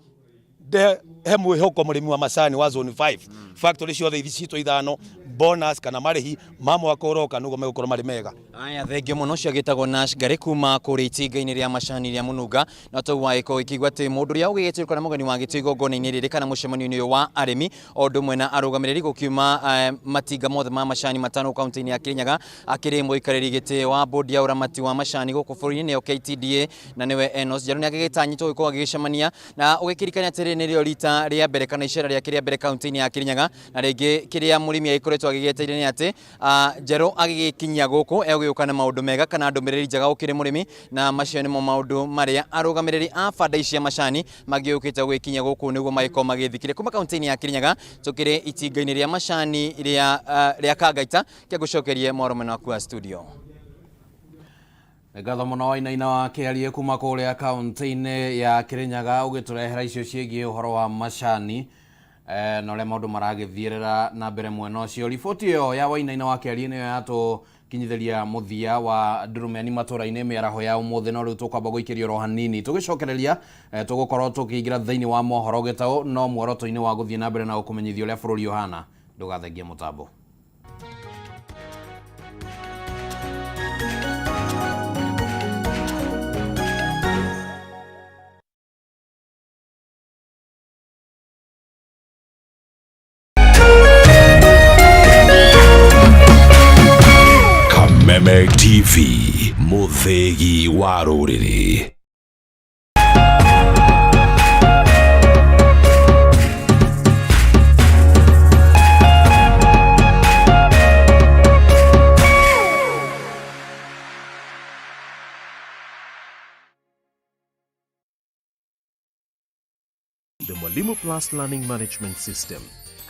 he mwĩhoko mũrĩmi wa macani wa zone 5 factory ciothe ithi citũ ithano, bonus kana marĩhi ma mwaka ũroka nĩguo megũkorwo marĩ mega. Aya, thengio mũno. Ũcio agĩtagwo Nash Ngarĩ kuma kũrĩa itinga-inĩ rĩa macani rĩa Mũnunga. Na tau wagĩkorwo gĩkĩigua atĩ mũndũ ũrĩa ũgĩgĩtĩrwo kana mũgeni wa gĩtĩ igongona-inĩ rĩrĩ kana mũcemanio-inĩ ũyũ wa arĩmi o ũndũ ũmwe na arũgamĩrĩri gũkiuma matinga mothe ma macani matano kaunti-inĩ ya Kirinyaga, akĩrĩ mũikarĩri gĩtĩ wa bodi ya ũramati wa macani gũkũ bũrũri-inĩ nĩyo KTDA, na nĩwe Enos Njerũ, nĩ agĩgĩtanyĩtwo gũkorwo agĩgĩcemania na ũgĩkĩririkania atĩrĩ nĩrĩo rita rĩa mbere kana icera rĩake rĩa mbere kaunti-inĩ ya Kirinyaga. Na rĩngĩ kĩrĩa mũrĩmi agĩkoretwo agĩgĩetereire nĩ atĩ Njerũ agĩgĩkinyia gũkũ egũgĩũka na maũndũ mega kana ndũmĩrĩri njega gũkĩrĩ mũrĩmi, na macio nĩmo maũndũ marĩa arũgamĩrĩri a banda ici cia macani magĩũkĩte gũgĩkinyia gũkũ nĩguo magĩkorwo magĩthikĩria. Kuma kaunti-inĩ ya Kirinyaga tũkĩrĩ itinga-inĩ rĩa macani rĩa Kangaita, kĩangũcokerie mwaro mwena waku wa studio. Nĩ ngatho mũno Wainaina wa Kĩarie kuma kũrĩa kaunti-inĩ ya Kĩrĩnyaga ũgĩtũrehera icio ciĩgiĩ ũhoro wa macani na ũrĩa maũndũ maragĩthiĩrĩra na mbere mwena ũcio. Riboti ĩyo ya Wainaina wa Kĩarie nĩyo yatũkinyithĩria mũthia wa ndurumeni matũra-inĩ mĩaraho ya ũmũthĩ. No rĩu tũkwamba gũikĩrio oro hanini, tũgĩcokereria tũgũkorwo tũkĩingĩra thĩinĩ wa mohoro gĩtaũ, no muoroto-inĩ wa gũthiĩ na mbere na gũkũmenyithia ũrĩa bũrũri ũhana. Ndũgathengie mũtambo. Kameme TV, mũthĩgi wa rũrĩrĩ. The Mwalimu Plus Learning Management System,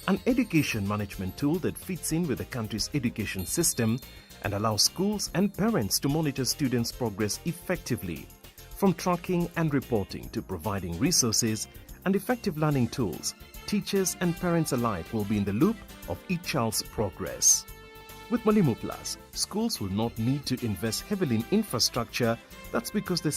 an education management tool that fits in with the country's education system and allows schools and parents to monitor students' progress effectively. From tracking and reporting to providing resources and effective learning tools, teachers and parents alike will be in the loop of each child's progress. With Mwalimu Plus, schools will not need to invest heavily in infrastructure. That's because the